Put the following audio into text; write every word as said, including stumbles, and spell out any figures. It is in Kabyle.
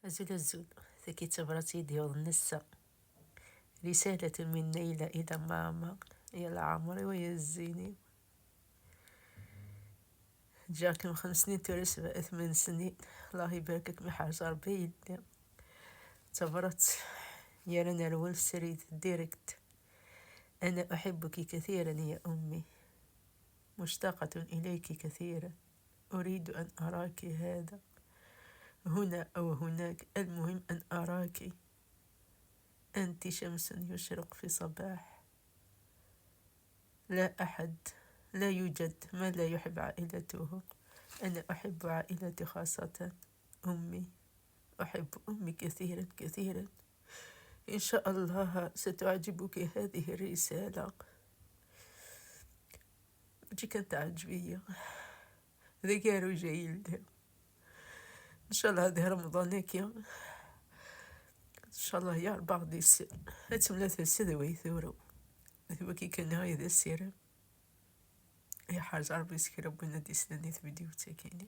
Azul, azul. Tagi d tabrat i d-yuḍen ass-a. رسالة من نيلة إلى ماما. يا العمر ويا الزيني. جاكم خمس سنين، توري سبعة، ثمان سنين. الله يباركك، ما حاجة، ربي يدي. tabrat yerran ar wul srid direct. أنا أحبك كثيرا يا أمي، مشتاقة إليك كثيرا، أريد أن أراك هذا هنا أو هناك، المهم أن أراك. أنت شمس يشرق في صباح. لا أحد، لا يوجد من لا يحب عائلته. أنا أحب عائلتي، خاصة أمي. أحب أمي كثيرا كثيرا. إن شاء الله ستعجبك هذه الرسالة. ماشي كان تعجبية. ذاك يا رجال. إن شاء الله هذه رمضان هكي. إن شاء الله يا رب غادي يسير. هاتم لا تنسى ذوي ثورو. ذوي كي كان هاي ذا السيرة. يا حاج ربي يسكر ربنا دي سناني في فيديو تاكيني.